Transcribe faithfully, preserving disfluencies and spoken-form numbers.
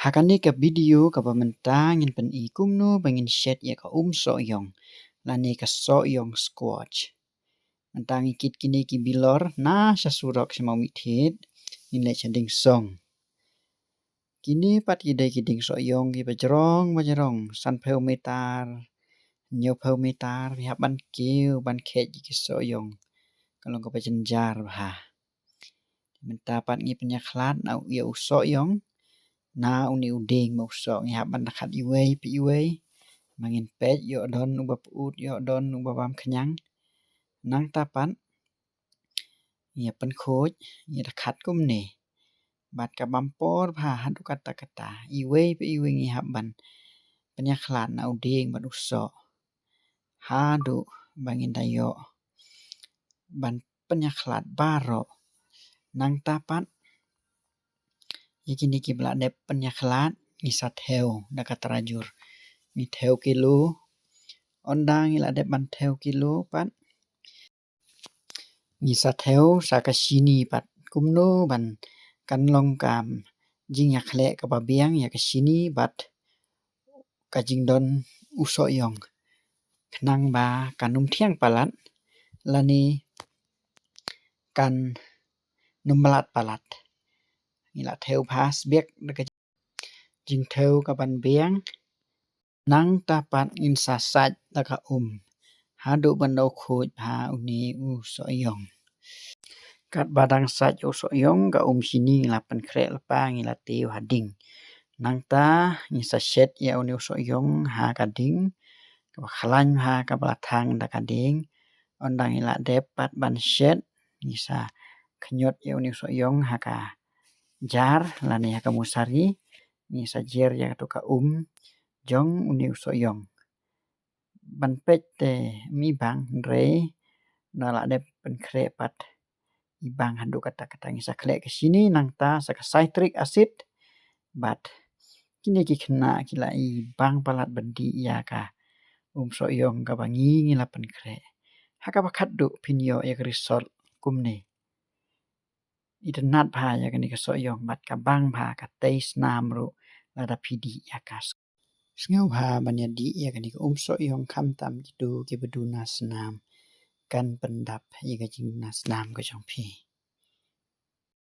Ha kane ka video kaba mynta ngin pyni kumno ba ngin shet ïa ka um sohïong lane ka sohïong squash. Mynta ngi kit kine ki bilor na sha surok sha Mawmih Thied, ngin leit sha Dieng Song. Kine pat ki dei ki dieng sohïong kiba jrong ba jrong, sanphew meter, hynñiewphew meter, ngi hap ban kiew ban khet ïa ki sohïong. Ka long kaba jynjar bha. Mynta pat ngi pynïakhlad na u, ïa u sohïong na une u dieng ba u soh, ngi hap ban da khat iwei pa iwei. Ma ngin peit, ïoh don uba pyut, ïoh don uba bam khñiang. Nangta pat ngi ïa pynkhuid, ngi da khat kumne. Bad ka bam por bha haduh katta katta, iwei pa iwei ngi hap ban pynïakhlad na u dieng bad u soh haduh ba ngin da ïoh ban pynïakhlad baroh. Nangta pat ïa kine kiba la dep pynïakhlad ngi sa thew da ka trajur. Ngi thew kilo. Ynda ngi la dep ban thew kilo pat, ngi sa thew sa ka shini pat, kumno ban kan long ka jingïakhleh kaba biang ïa ka shini bad ka jingdon u sohïong, khnang ba kan ym thiang palat lane kan ym mlad palat. Ngi la thew bha sbiek da ka jingthew kaban biang. Nangta pat ngin sa sait da ka um haduh ban da khuid bha une u sohïong. Katba dang sait u sohïong, ka um shini ngi la pynkhreh lypa, ngi la tiew ha dieng. Nangta ngi sa shet ïa une u sohïong ha ka dieng kaba khlaiñ bha, kaba la thang da ka dieng. Ynda ngi la dep pat ban shet, ngi sa khñiot ïa une u sohïong ha ka jar lane ha ka musari, ngi sa jer ïa kato ka um jong une u sohïong. Ban peit te ym i bang, hynrei ynda la dep pynkhreh pat i bang haduh katta katta, ngi sa khleh ka shini, nangta sa ka citric acid. Bad kine ki khynnah ki la i bang palat ban dih ïa ka um sohïong kaba ngi, ngi la pynkhreh. Ha kaba khatduh phin ïoh ïa ka result kumne. Itynnad bha ïa kane ka sohïong bad ka bang bha, ka tei snam ruh lada phi dih ïa ka. Sngewbha ban ïa dih ïa kane ka um sohïong, khamtam kito kiba duna snam. Kan pyndap ïa ka jingduna snam ka jong phi.